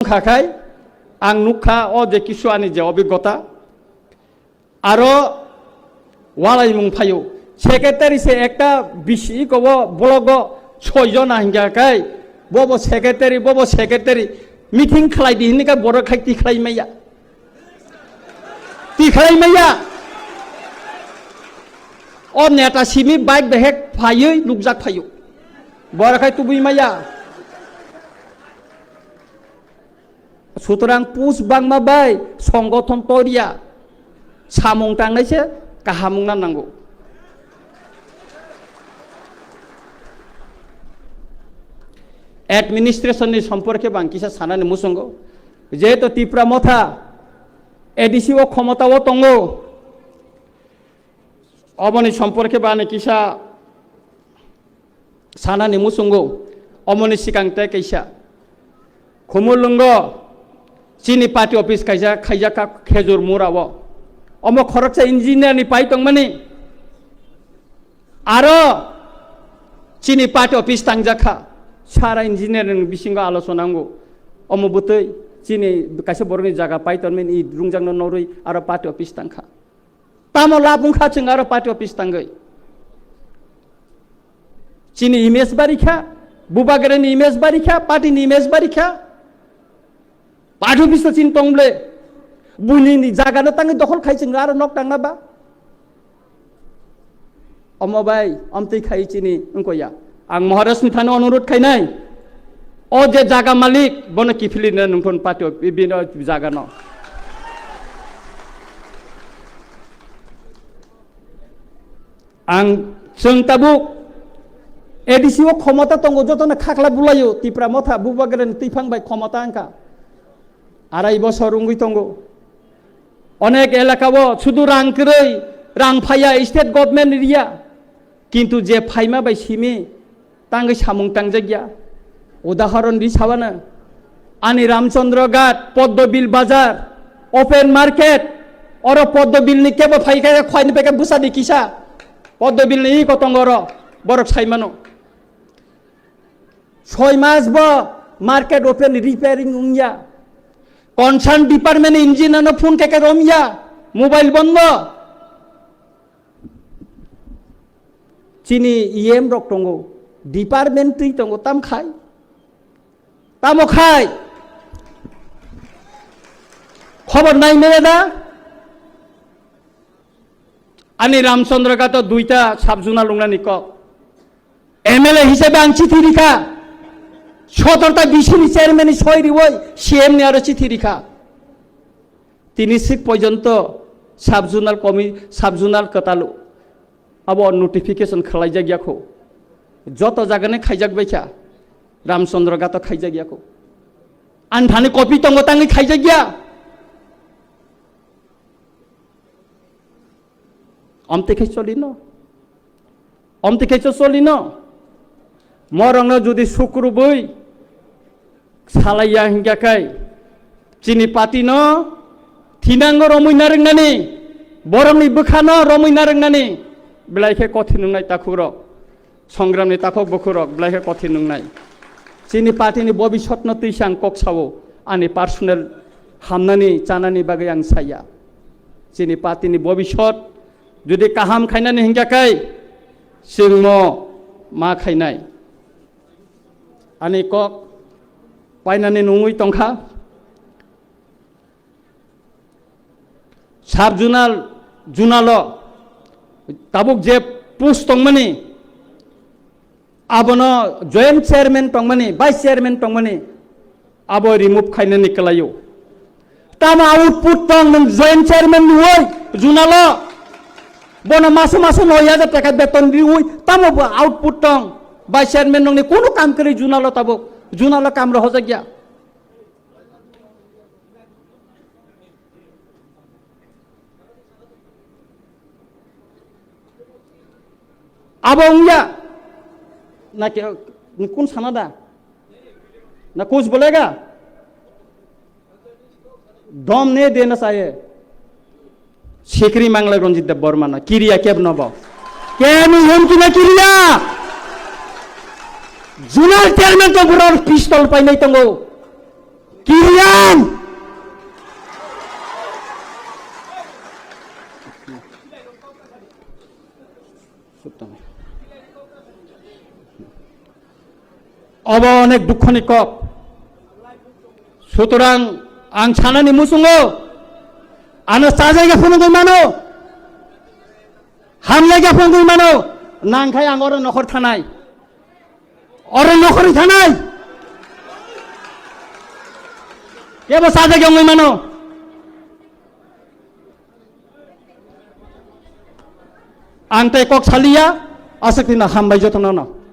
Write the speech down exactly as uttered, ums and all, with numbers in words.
kha khai, ang nukkha o je kisu ani je obiggota. Aro walaimung phai ou. Secretary se ekta bisi ko wo block wo soi jona hingkha khai, bobo secretary, bobo secretary. Meeting khlai di hingkha boro khai tikhlai mai ya. Tikhlai mai ya. O neta simi bike behek phaiwi nukjak phai ou. Boro khai tubui mai ya. Sutorang post bangma bai songothon toriya samung tangnai se kaham ongna nango. Administration ni somporke bang kisa sanani muchungo. Jehetu Tipra Motha A D C wo khomota wo tongo. Oboni somporke bani kisa sanani muchungo, omoni sikang te kaisa. Khumulwngo chini party office kaisa khaijak kha Khejur Mura wo. Omo khoroksa engineer ni pai tongmani. Aro chini party office tangjak kha. Sara engineer ni bisingo alochona wngo. Omo bwtwi chini kaisa borok ni jaga pai tongmani, i rungjakno norwi aro party office tang kha. Tamo lab wngkha chwng aro party office tangwi? Chini image bari kha, Bubagra ni image bari kha, party ni image bari kha. Party office to chini tong ble. Buini ni jaga no tangwi dokhol khai chwng aro nok tangna ba. Omo bai, omtwi khai chini wngkha ya. Ang Maharaj ni thani onurudh khainai. O je jaga malik, bono kiphilina nungthon party o, bini jaga no. Ang chwng tabuk A D C o khomota tongo, joto no khakla bulaio, Tipra Motha, Bubagra ni twiphang bai khomota wngkha. Arai bosor wngwi tongo. Onek elaka o sudu rang kwrwi, rang phaiya, state government riya. Kintu je phaima bai simi tangwi samung tangjak ya. Udahoron ri sawano. Ani Ramchandra Ghat, Poddobil Bazar, open market, oro Poddobil ni kebo phai khe khwai ni pekhe bwsa di kisa. Poddobil ni iko tongo oro, borok sai mano. Soi mas bo market open repairing wngya. Concern department engineer no phone khe khe romya. Mobile bondo. Chini E M rok tongo. Department twi tongo. Tam khai? Tamo khai? Khobor nai mele da? Ani Ramchandra Ghat o duita sub-zonal wngnani kok. M L A hisabe ang chithi rikha. Sotorta B C ni chairman ni soi riwi C M ni aro chithi rikha. Tini sik porjonto sub-zonal komi-, sub-zonal kwtal abo notification khlaijak ya kho. Joto jaga ni khaijak bai kha. Ramchandra Ghat o khaijak ya kho. Ani thani copy tongo tangwi khaijak ya. Omtwi khe choli no. Omtwi khe cho choli no. Morok no jodi sukrubwi salai ya hingya khai, chini party no thinango romwi narwknani, borok ni bwkha no romwi narwknani, belai khe kothin wngnai takhuk rok. Songram ni takhuk bukhuk rok belai khe kothin wngnai. Chini party ni bobisot no twi se ang kok sao, ani personal hamnani chanani bagwi ang saya. Chini party ni bobisot jodi kaham khainani hingya khai, chwngmo ma khainai. Ani kok painani nungwi tongkha. Sub-zonal, zonal o tabuk je post tongmani, abono joint chairman tongmani, vice chairman tongmani, abo remove khainani kwlaio. Tamo output tong nwng joint chairman ni oi zonal o? Bono maso maso noi hajar taka beton riwi, tamo bo output tong? Vice chairman nongni kunu kam kwrwi zonal o tabuk, zonal o kam rohorjak ya. Abo wngya. Na ke, kun sana da? Na kuch bolega? Dom ne dena chahiye. Sikri manglai Ranjit Debbarma no. Kiriya kebno bo. Kebni humki no kiriya. Zonal chairman to borok pistol painai tongo. Kirian! Obo onek dukho ni kok. Sutorang ang sanani muchungo, ano chajakya phano wngwi mano, hamjakya phano wngwi mano, nangkhai ang oro nokhor thanai, oro nokhorwi thanai, kebo chajakya wngwi mano. Ang tei kok saliya, aswk tino hambai joto no no.